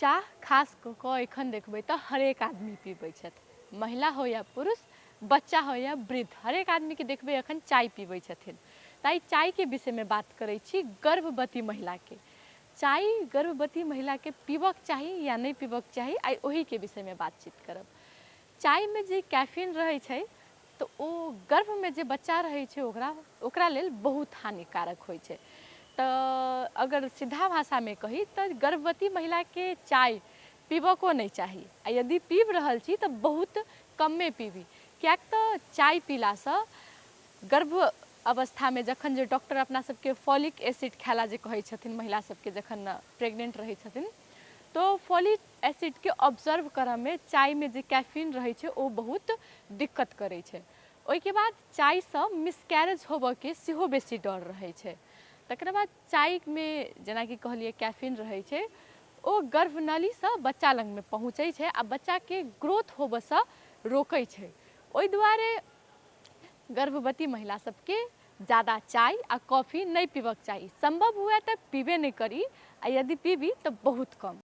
चाह खास कऽ कऽ एखन देखबै तऽ हरेक आदमी पीबै छथि। महिला हो या पुरुष, बच्चा हो या वृद्ध, हरेक आदमीके देखबै एखन चाय पीबै छथिन। तऽ आइ चायके विषयमे बात करै छी गर्भवती महिलाके। चाय गर्भवती महिलाके पीबक चाही या नहि पीबक चाही, आइ ओहिके विषयमे बातचीत करब। चायमे जे कैफीन रहै छै तऽ ओ गर्भमे जे बच्चा रहै छै ओकरा ओकरा लेल बहुत हानिकारक होइ छै। तऽ अगर सीधा भाषामे कही तऽ गर्भवती महिलाके चाय पीबको नहि चाही आ यदि पीब रहल छी तऽ बहुत कमे पीबी, किएक तऽ चाय पीलासँ गर्भ अवस्थामे जखन जे डॉक्टर अपना सबके फॉलिक एसिड खाय लए जे कहै छथिन महिला सबके जखन प्रेग्नेंट रहै छथिन, तऽ फॉलिक एसिडके ऑब्जर्व करऽमे चायमे जे कैफीन रहै छै ओ बहुत दिक्कत करै छै। ओहिके बाद चायसँ मिसकैरेज होबऽके सेहो बेसी डर रहै छै। तकर बाद चायमे जेनाकि कहलियै कैफीन रहै छै, ओ गर्भनलीसँ बच्चा लगमे पहुँचै छै आ बच्चाके ग्रोथ होबऽसँ रोकै छै। ओहि दुआरे गर्भवती महिला सबके जादा चाय आ कॉफी नहि पीबक चाही। सम्भव हुए तऽ पीबे नहि करी आ यदि पीबी तऽ बहुत कम।